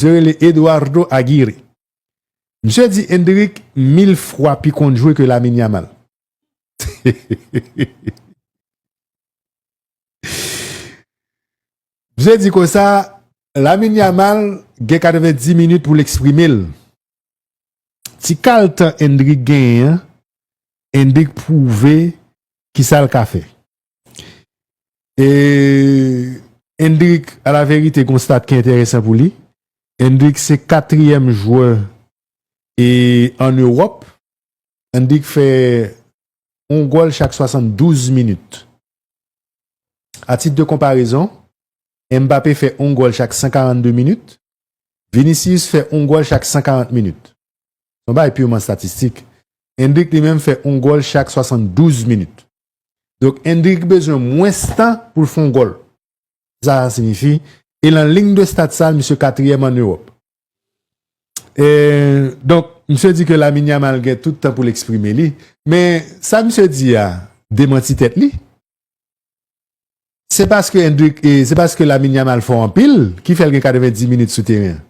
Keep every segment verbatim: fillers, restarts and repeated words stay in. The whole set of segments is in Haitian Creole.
Misye rele Eduardo Aguirre. Misye di Endrick mil fwa pi konn jwe ke Lamine Yamal. Misye di konsa, Lamine Yamal gen katrevendis minit pou l eksprime l. Ti kal tan Endrick genyen an, Endrick pwouve kisa l ka fè. E Endrick, alaverite, gen yon stat ki enteresan pou li. Endrick se katriyèm jwè e an Ewòp. Endrick fè yon gòl chak swasanndouz minit. A tit de konparezon, Mbappé fè yon gòl chak san karannde minit, Vinicius fè yon gòl chak san karant minit. Se yon bagay piman statistik. Endrick li menm fè yon gòl chak swasanndouz minit. Donk, Endrick bezwen mwens tan pou l fè yon gòl. Sa siyifi, e nan liy de stat sa, misye katriyèm an Ewòp. E, donk, misye di ke Lamine Yamal gen tout tan pou l eksprime li. Men, sa misye di a, demanti tèt li. Se paske Endrick, e, se paske Lamine Yamal fò anpil ki fè l gen katrevendis minit sou teren an.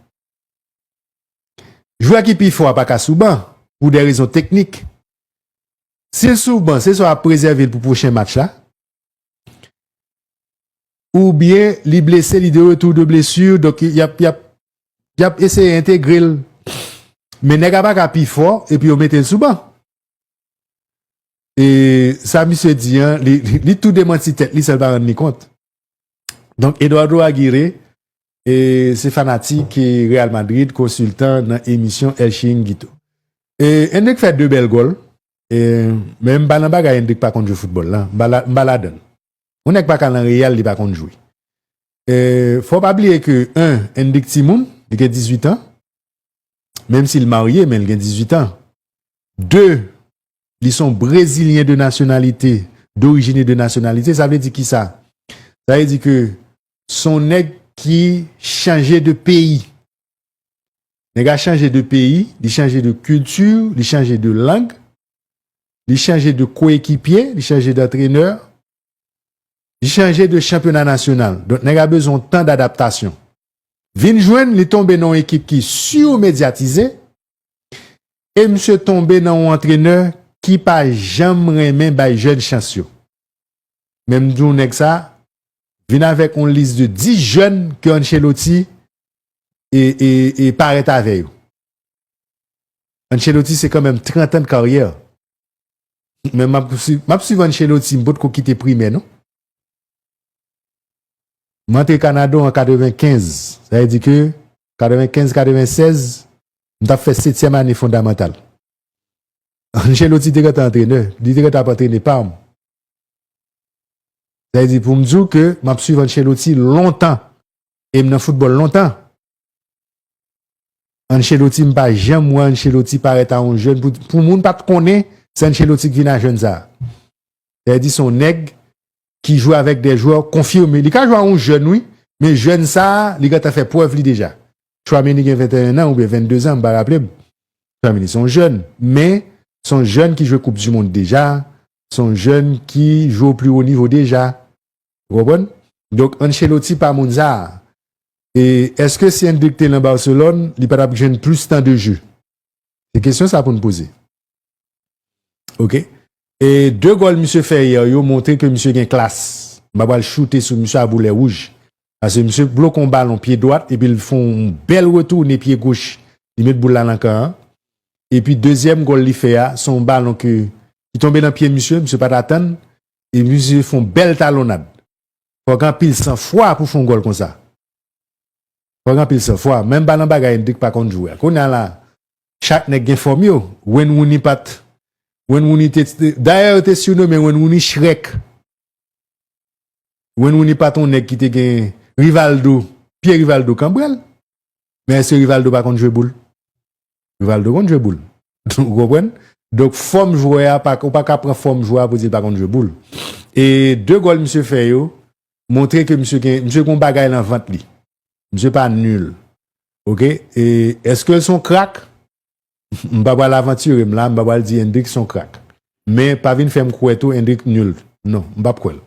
Jwè ki pi fò a pa ka sou ban pou de rezon teknik. Si l sou ban, se swa ap prezève l pou pwochen match la, oubyen li blese, li de retour de blessure, donk y ap, y ap, y ap eseye entegre l. Men nèg la pa ka pi fò, epi yo mete l sou ban. E sa misye di an, li, li, li tou demanti tèt li san l pa rann li kont. Donk, Eduardo Aguirre, e, se fanatik, e, Real Madrid, konsiltan nan emisyon El Chiringuito. E, Endrick fè de bèl gòl. E, men m pa nan bagay Endrick pa konn jwe foutbòl la. M pa la, m pa ladan l. Yon nèg pa ka nan Real, li pa konn jwe. E, fò w pa bliye ke, en, Endrick timoun, li gen dizuit an. Menm si l marye, men l gen dizuit an. De, li se yon Brezilyen de nasyonalite, dorijin e de nasyonalite. Sa vle di kisa? Sa vle di ke se yon nèg ki chanje de peyi. Nèg la chanje de peyi, li chanje de kilti, li chanje de lang, li chanje de koekipye, li chanje de antrenè, li chanje de chanpyona nasyonal. Donk, nèg la bezwen yon tan dadaptasyon. Vin jwenn, li tonbe nan yon ekip ki simedyatize, e misye tonbe nan yon antrenè ki pa janm renmen bay jèn chans yo. Men m di w nèg sa, vin avèk yon lis de dis jèn ke Ancelotti e, e, e parèt avè yo. Ancelotti se kanmenm trant an de karyè. Men m ap swiv, m ap swiv Ancelotti, m potko kite primè, non. M antre Kanada an katrevenkenz. Sa vle di ke katrevenkenz, katrevensèz, m t ap fè setyèm ane fondamantal. Ancelotti te gentan antrenè. Li te gentan ap antrene Parm. Sa vle di, pou m di w ke m ap swiv Ancelotti lontan. E m nan foutbòl lontan. Ancelotti, m pa janm wè Ancelotti parèt a yon jèn. Pou, pou moun pa t konnen, se Ancelotti ki vin a jèn sa a. Sa vle di, se yon nèg ki jwe avèk de jwè konfime. Li ka jwe a yon jèn, wi, men jèn sa a, li gentan fè prèv li deja. Tchouaméni gen venteyen an oubyen vennde zan, m pa raple m. Tchouaméni se yon jèn, men se yon jèn ki jwe Koup di Mond deja, se yon jèn ki jwe o pli wo nivo deja. Ou konprann? Donk, Ancelotti pa moun sa a. E èske si Endrick te nan Barcelone, li pa t ap jwenn plis tan de je? Se kesyon sa pou n poze. Oke. E de gòl misye fè yè yo montre ke misye gen klas. M pa pral choute sou misye a boulè wouj. Paske misye bloke yon balon pye dwat epi l fè yon bèl retounen pye goch. Li met boul la nan kan an. Epi dezyèm gòl li fè a, se yon balon ke, ki tonbe nan pye misye, misye pa t atann. E misye fè yon bèl talonnad. Fò gen anpil sanfwa pou fè yon gòl konsa. Fò gen anpil sanfwa. Menm pa nan bagay Endrick pa konn jwe a. Kounye a la, chak nèg gen fòm yo. Wayne Rooney pa t, Wayne Rooney te, te, dayè yo te sinomen Wayne Rooney Shrek. Wayne Rooney pa t yon nèg ki te gen Rivaldo, pye Rivaldo kanbrèl. Men èske Rivaldo pa konn jwe boul? Rivaldo konn jwe boul. Ou konprann? Donk, fòm jwè a, pa, ou pa ka pran fòm jwè a pou di l pa konn jwe boul. E de gòl misye fè yo, montre ke misye gen, misye gen yon bagay nan vant li. Misye pa nil. Oke? E èske l se yon krak? M pa pral avantire m la, m pa pral di Endrick se yon krak. Men pa vin fè m kwè tou Endrick nil. Non, m p ap kwè l.